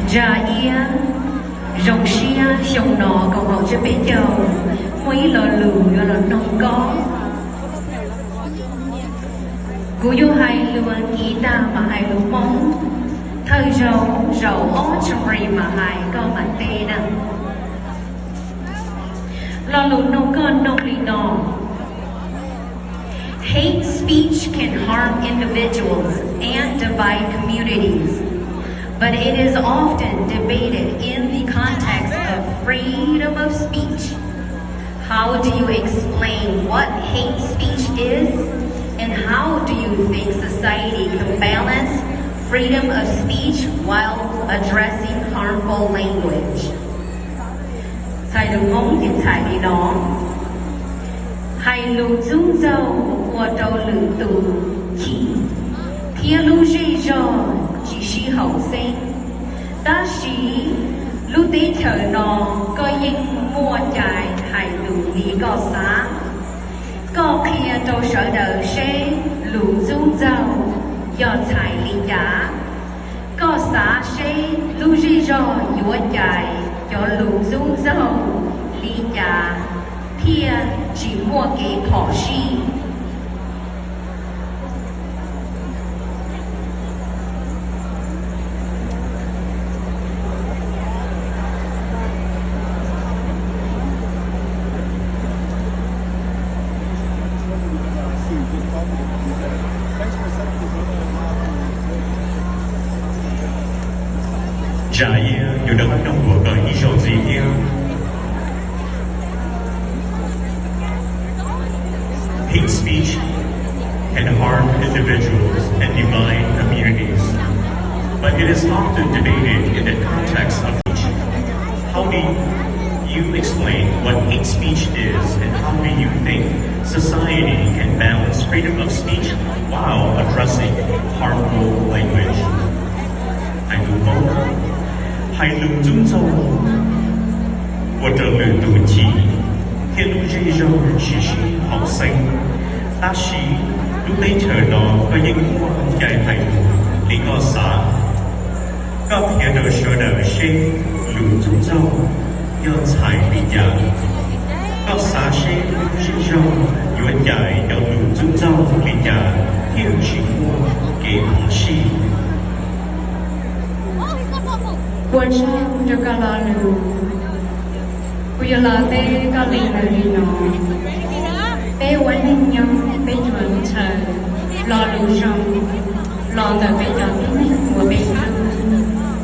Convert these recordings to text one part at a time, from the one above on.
Zaj iab, zoo siab xyoo no kaum ob txhiab peb caug muaj ib lo lus yuav los noog koj. Kuv yuav hais lus Askiv tag mam hais lus Hmoob, thawj zaug zaum ob tshis mam hais koj mam teb na. Lo lus noog koj noog li no: Hate speech can harm individuals and divide communities, but it is often debated in the context of freedom of speech. How do you explain what hate speech is, and how do you think society can balance freedom of speech while addressing harmful language? Txhais lus Hmoob ces txhais li no: Hais lus ntxub ntxaug ua rau lwm tus chim thiab lub zej zog tsis sib haum xeeb. Tab sis lub teb chaws no koj yeej muaj cai hais lus li koj xav. Koj qhia rau sawv daws seb lus ntxub ntxaug yog txhais li cas. Koj xav seb lub zej zog yuav cais cov lus ntxub ntxaug li cas thiaj tsis muaj kev phom sij. Zaj iab yuav rov qab noog dua koj ib zaug ntxiv thiab. Hate speech can harm individuals and divide communities, but it is often debated in the context of speech. How do you explain what hate speech is, and how do you think society can balance freedom of speech while addressing harmful language? Hais lus Hmoob, hais lus ntxub ntxaug ua rau lwm tus chim thiab lub zej zog tsis sib haum xeeb. Tab sis lub teb chaws no koj yeej muaj cai hais lus li koj xav. Koj qhia rau sawv daws seb lus ntxub ntxaug yog txhais li cas. Koj xav seb lub zej zog yuav cais cov lus ntxub ntxaug li cas thiaj tsis muaj kev phom sij. Ua tsaug rau koj lo lus. Kuv yuav los teb koj li ntawd li no: Peb ua neej nyob peb yuav ntshaw lo lus zoo los ntawm peb cov tib neeg uas peb hlub,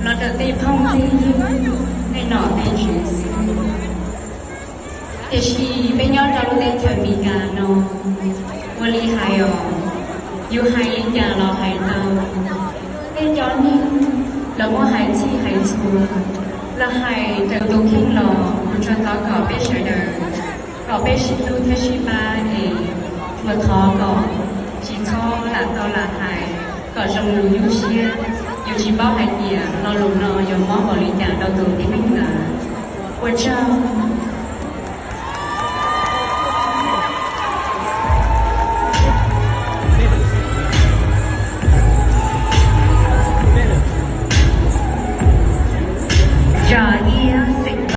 los ntawm tej phooj tej ywg, tej nom tej tswv xwb. Tiam sis peb nyob rau lub teb chaws Amelikas no, ua li hais os, yus hais li cas los hais tau. Tej cov neeg los muab hais txhij hais txhua, los hais raws tus kheej los kuv tsuas thov kom peb sawv daws, kom peb sib hlub thiab sib pab es tsuas thov kom tsis txhob lam tau lam hais kom zoo lus nyuaj siab. Yus tsis paub hais tias lo lus no yuav mob npaum li cas rau tus tib neeg ntawd. Ua tsaug.